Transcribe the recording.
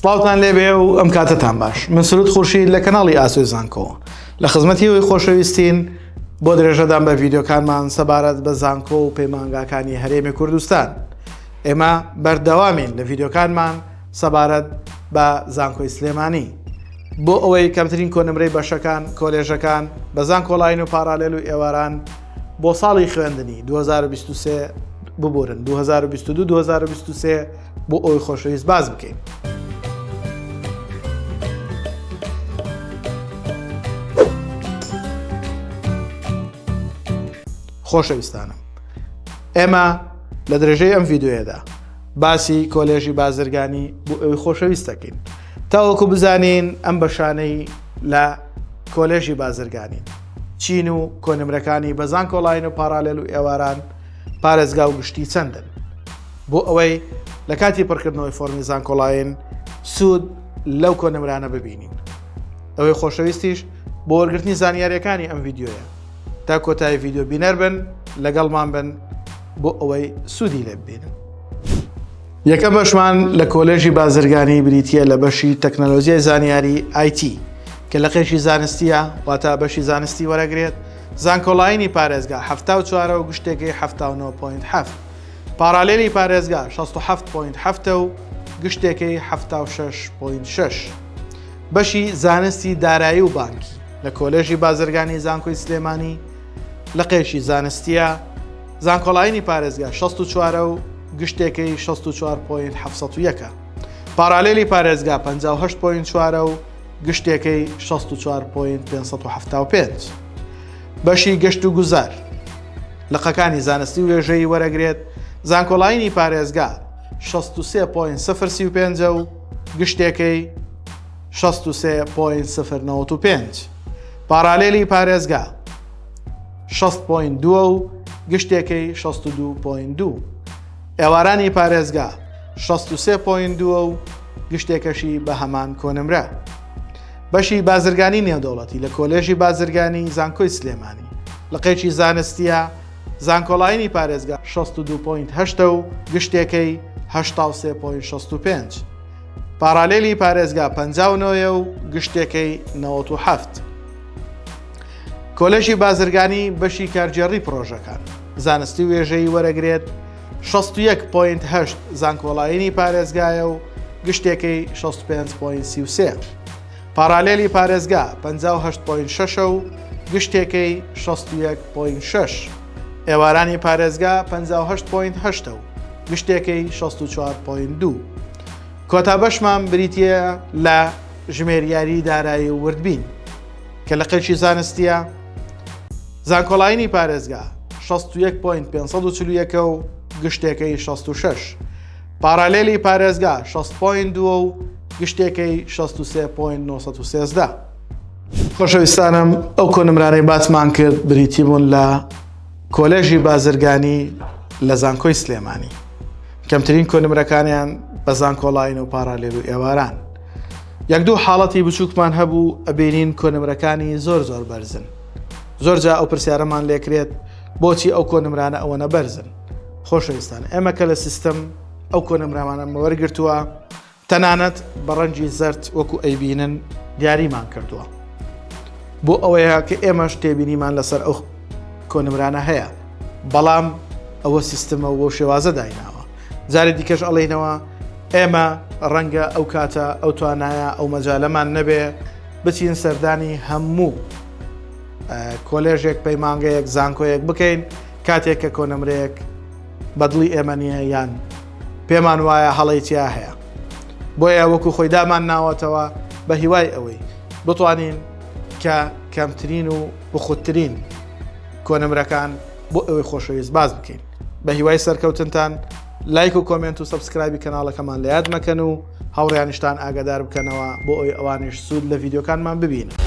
سڵاوتان لێبێ و ئەم کاتەتان باش من سرود خورشید لە کەناڵی ئاسۆی زانکۆ لە خزمەتی ئەوی خۆشەویستین بۆ درێژەدان بە ڤیددیوکانمان سەبارەت بە زانکۆ و پەیمانگاکانی هەرێمی کوردستان ئێمە بەردەوامین لە ڤیددیوکانمان سەبارەت بە زانکۆی سلێمانی بۆ ئەوەی کەمترین کۆنمرەی بەشەکان کۆلێژەکان بە زانکۆلاین و پارالێل و ئێواران بۆ ساڵی خوێندنی 2023 ببورن 2022 2023 بۆ ئەوی خۆشەویست باس بکەین. خۆشەویستانم ئێمە لە درێژەی ئەم ڤیددیوەدا باسی کۆلێژی بازرگانی بۆ ئەوی خۆشەویست دەکەین تاوەکو بزانین ئەم بەشانەی لە کۆلێژی بازرگانی چین و کۆنمرەکانی بە زانکۆلاین و پارالێل و ئێواران پارێزگا و گشتی چەندن بۆ ئەوەی لە کاتی پڕکردنەوەی فۆرمی زانکۆلاین سوود لەو کۆنمرانە ببینین ئەوەی خۆشەویستیش بۆ وەرگرتنی زانیاریەکانی ئەم ڤیددیویە تا کۆتایی ڤیددیو بینەر بن لەگەڵمان بن بۆ ئەوەی سوودی لێ ببینن. یەکەم بەشمان لە کۆلێژی بازرگانی بریتە لە بەشی تەکنەلۆژیای زانیاری IT کە لقێکی زانستیە واتە بەشی زانستی وەرەگرێت زانکۆلاینی پارێزگا 74 و گشتێکەی 79.7 پارالێلی پارێزگا 67.7 و گشتێکەی 76.6 بەشی زانستی دارایی و بانکی لە کۆلێژی بازرگانی زانکۆی سلێمانی لقێکی زانستیە زانکۆلاینی پارێزگا 64 و گشتێکەی 64.701 پارالێلی پارێزگا 58.4 و گشتێکەی 64.575 بەشی گەشت و گوزار لقەکانی زانستی و وێژەیی وەرەگرێت زانکۆلاینی پارێزگا 63.035 و گشتێکەی 63.095 پارالێلی پارێزگا 60.2 و گشتێکەی 62.2 ئێوارانی پارێزگا 63.2 و گشتێکەشی بە هەمان کۆنمرە. بەشی بازرگانی نێودەوڵەتی لە کۆلێژی بازرگانی زانکۆی سلێمانی لقێکی زانستیە زانکۆلاینی پارێزگا 62.8 و گشتێکەی 83.65 پارالێلی پارێزگا 59 و گشتێکەی 97 کۆلێژی بازرگانی بەشی کارگێڕی پرۆژەکان زانستی وێژەیی وەرەگرێت 61.8 زانکۆلاینی پارێزگایە و گشتێکەی 65.33 پارالێلی پارێزگا 58.6 و گشتێکەی 61.6 ئێوارانی پارێزگا 58.8 و گشتێکەی 64.2 کۆتا بەشمان بریتە لە ژمێریاری دارایی و وردبین کە لقێکی زانستیە زانکۆلاینی پارێزگا 61.541 و گشتێکەی 66 پارالێلی پارێزگا 60.2 و گشتێکەی 63.913 خۆشەویستانم ئەو کۆنمرانەی باسمان کرد بریتی بوون لە کۆلێژی بازرگانی لە زانکۆی سلێمانی کەمترین کۆنمرەکانیان بە زانکۆلاین و پارالێل و ئێواران یەک دوو حاڵەتی بچووکمان هەبوو ئەبینین کۆنمرەکانی زۆر زۆر بەرزن زۆر جا ئەو پرسیارەمان لێکرێت بۆچی ئەو کۆنمرانە ئەوەنە بەرزن خۆشەویستان ئێمە کە لە سیستم ئەو کۆنمرامانە وەرگرتووە تەنانەت بە ڕەنگی زەرد وەکو ئەیبینن دیاریمان کردووە بۆ ئەوەیە کە ئێمەش تێبینیمان لەسەر ئەو کۆنمرانە هەیە بەڵام ئەوە سیستمە و بەو شێوازە دایناوە جارێ دیکەش ئەڵێینەوە ئێمە ڕەنگە ئەو کاتە ئەو توانایە ئەو مەجالەمان نەبێ بچین سەردانی هەموو کۆلێژێک پەیمانگەیەک زانکۆیەک بکەین کاتێک کە کۆنمرەیەک بەدڵی ئێمە نییە یان پێمان وایە هەڵەی تیا هەیە بۆیە وەکو خۆی دامان ناوەتەوە بە هیوای ئەوەی بتوانین کە کەمترین و بخودترین کۆنمرەکان بۆ ئەوەی خۆشەویست باز بکەین بە هیوای سەرکەوتنتان لایک و کۆمێنت و subscribe ی کەناڵەکەمان لە یاد مەکەن و هاوڕیانیشتان ئاگادار بکەنەوە بۆ ئەوی ئەوانیش سوود لە ڤیددیوکانمان ببینن.